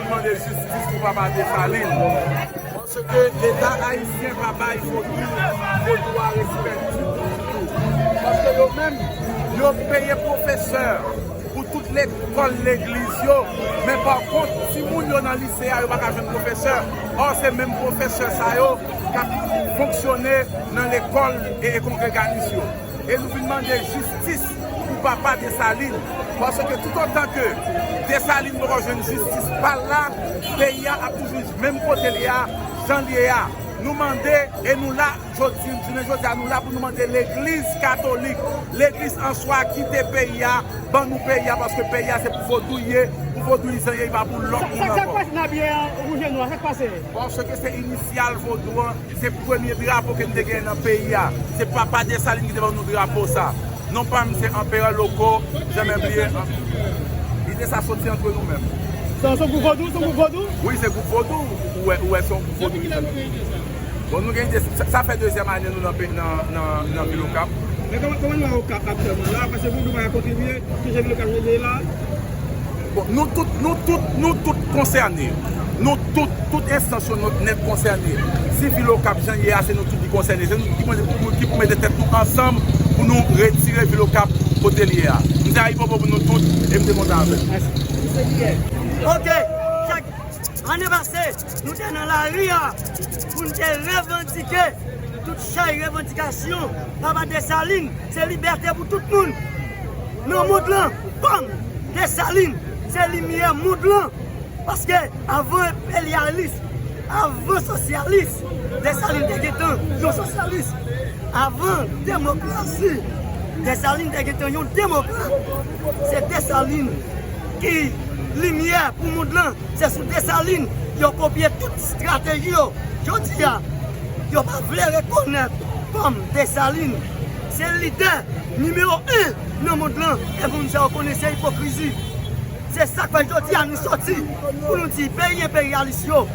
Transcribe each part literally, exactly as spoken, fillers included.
Mande jistis pou papa Desalin. Paske Leta ayisyen pa bay vodou, vodou a respè ditou, ditou. Paske yo menm, yo peye pwofesè pou tout lekòl legliz yo. Men pa kont, timoun yo nan lise a, yo pa ka jwenn pwofesè. Ò, se menm pwofesè sa yo k ap fonksyone nan lekòl e, e kongreganis yo. E nou vin mande jistis pou papa Desalin. Paske toutotan ke Desalin poko jwenn jistis pa l la, peyi a ap toujou menm kote l ye a, jan l ye a. Nou mande e nou la jodi, jounen jodi a, nou la pou nou mande legliz katolik, legliz an swa kite peyi a, ban nou peyi a, paske peyi a se pou vodou l ye, pou vodouyizan l ye, li pa pou lòt moun ankò. Sa k pase nan biyè wouj e nwa? Sa k pase? Paske se inisyal vodou an. Se premye drapo ke n te genyen nan peyi a. Se papa Desalin ki te ban nou drapo sa. Non pa m se Anperè Loko, janm bliye. Lide sa soti antre nou menm. Se yon gwoup vodou, se yon gwoup vodou? Wi, se gwoup vodou. Ou wè, ou wè, se yon gwoup vodou ki fè l. Bon, nou gen ide, sa, sa fè dezyèm ane nou nan, nan, nan, nan vil Okap. Men kòman, kòman nou wè Okap aktyèlman la? Paske vodou pa ka kontribye, ki jan vil Okap ye la? Bon, nou tout, nou tout, nou tout konsène. Nou tout, tout enstans yo, nou nèt konsène. Si vil Okap jan l ye a, se nou tout ki konsène. Se nou ki pou, ki pou mete tèt nou ansanm pou nou retire vil Okap kote l ye a. M te Ayibobo pou nou tout, e m te kontan avè l. Ok, chak ane pase, nou te nan lari a pou n te revandike tout chay revandikasyon. Papa Desalin, se libète pou tout moun nan mond lan. Pam! Desalin, se limyè mond lan. Paske avan enperyalis, avan sosyalis, Desalin te gentan yon sosyalis. Avan demokrasi, Desalin te gentan yon demokrat. Se Desalin ki limyè pou mond lan. Se sou Desalin yo kopye tout estrateji yo. Jodi a, yo pa vle rekonèt kòm Desalin se lidè nimewo en nan mond lan. E pou nou fè yo konnen se ipokrizi. Se sa k fè jodi a nou soti pou nou di peyi enperyalis yo,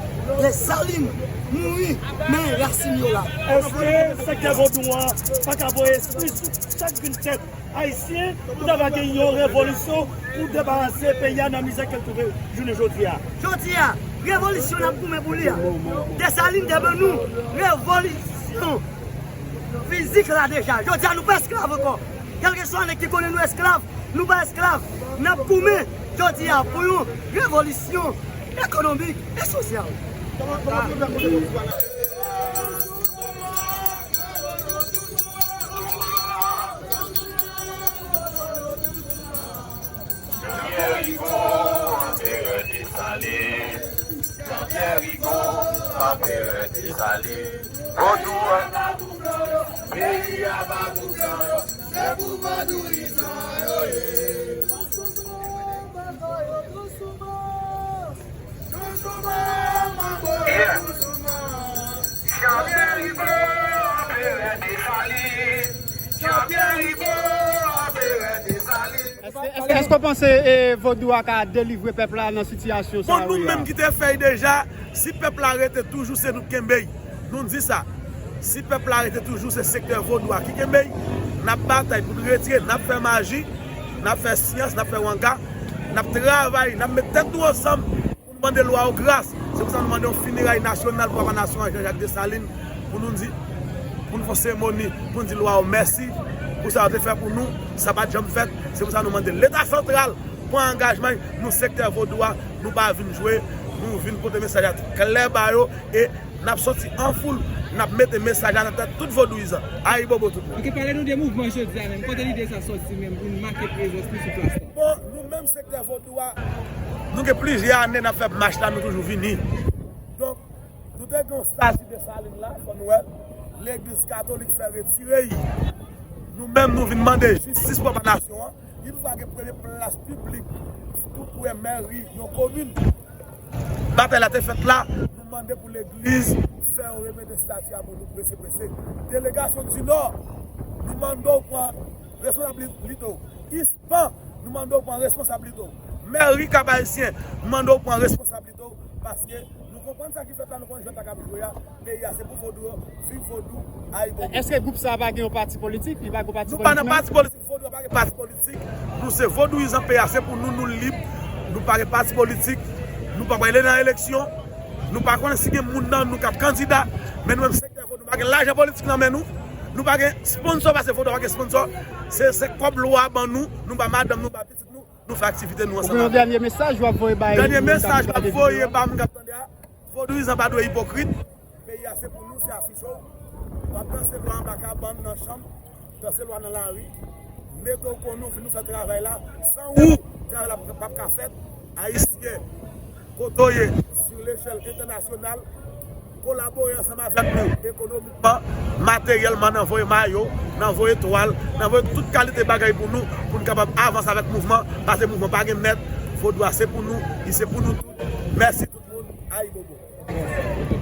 Desalin mouri, men rasin yo la. Èske sektè vodou an pa ka voye eskiz pou chak grenn tèt ayisyen pou ta va gen yon revolisyon pou debarase peyi a nan mizè ke l twouve jounen jodi a? Jodi a, revolisyon n ap goumen pou li a. Desalin te ban nou revolisyon fizik la deja. Jodi a, nou pa esklav ankò. Kèlkeswa nèg ki konnen nou esklav, nou pa esklav. N ap goumen jodi a pou yon revolisyon ekonomik e sosyal. Jean-Pierre Rigaud, anperè Desalin. Jean-Pierre Rigaud, anperè Desalin. Vodou an. Peyi a pa pou blan, se pou vodouyizan yo ye. Yeah. Jean-Pierre Rigaud, anperè Desalin. Jean-Pierre Rigaud, anperè Desalin. Èske, èske, èske w panse, e, vodou a ka delivre pèp la nan sitiyasyon sa a? Bon, nou menm ki te fè l deja, si pèp la rete toujou, se nou k kenbe l. Nou di sa. Si pèp la rete toujou, se sektè vodou a ki kenbe l. N ap batay pou n retire, n ap fè maji, n ap fè syans, n ap fè wanga, n ap travay, n ap met tèt nou ansanm pou n mande lwa yo gras. Se pou sa nou mande yon fineray nasyonal pou papa nasyon an, Jean Jacques Dessalines, pou nou di, pou nou fè seremoni, pou nou di lwa yo mèsi pou sa yo te fè pou nou, sa pa t janm fèt. Se pou sa nou mande Leta santral pran angajman l, nou sektè vodou a, nou pa vin jwe, nou vin pote mesaj la klè ba yo, e n ap soti an foul, n ap mete mesaj la nan tèt tout vodouyizan. Ayibobo tout moun. Ok, pale nou de mouvman jodi a menm. Kote lide sa soti menm pou n make prezans nou sou plas la? Bon, nou menm sektè vodou a, Nou gen plizyè ane n ap fè mach la, nou toujou vini. Donk, nou te gen yon estati Desalin la, fò nou wè, legliz katolik fè retire l. Nou menm, nou vin mande jistis pou papa nasyon an. Li pou pa gen premye plas piblik tou pre mèri yon komin. Batay la te fèt la, nou mande pou legliz fè yon remete estati a pou nou prese prese. Delegasyon di Nò, nou mande w pran responsablite w. Ispan, nou mande w pran responsablite w. Mèri Kap Ayisyen, nou mande w pran responsablite w, paske nou konprann sa ki fèt la, nou konn jwèt la k ap jwe a. Peyi a se pou vodou yo, viv vodou, ayibobo. Èske gwoup sa a pa gen yon pati politik? Li pa gen yon pati politik menm? Nou pa nan pati politik, vodou a pa gen pati politik. Nou se vodouyizan, peyi a se pou nou, nou lib. Nou pa gen pati politik. Nou pa prale nan eleksyon. Nou pa konnen si gen moun nan nou k ap kandida. Men nou menm sektè vodou, nou pa gen lajan politik nan men nou. Nou pa gen sponsò, paske vodou a pa gen sponsò. Se, se kòb lwa ban nou. Nou ba madanm nou, ba pitit nou. Nou fè aktivite nou ansanm avè l. Ou gen yon dènye mesaj w ap voye bay moun k ap tande videyo a? Dènye mesaj m ap voye ba moun k ap tande a, vodouyizan pa dwe ipokrit. Peyi a se pou nou, se afich ou. W ap danse lwa anba kabann, nan chanm, danse lwa nan lari. Mete w kon nou, vin nou fè travay la. San ou, travay la p ap ka fèt. Ayisyen, kote w ye, sou lechèl entènasyonal, kolabore ansanm avèk nou ekonomikman, materyèlman, nan voye mayo, nan voye twal, nan voye tout kalite bagay pou nou, pou n kapab avanse avèk mouvman, paske mouvman pa gen mèt, vodou a se pou nou, li se pou nou tout. Mèsi tout moun, ayibobo.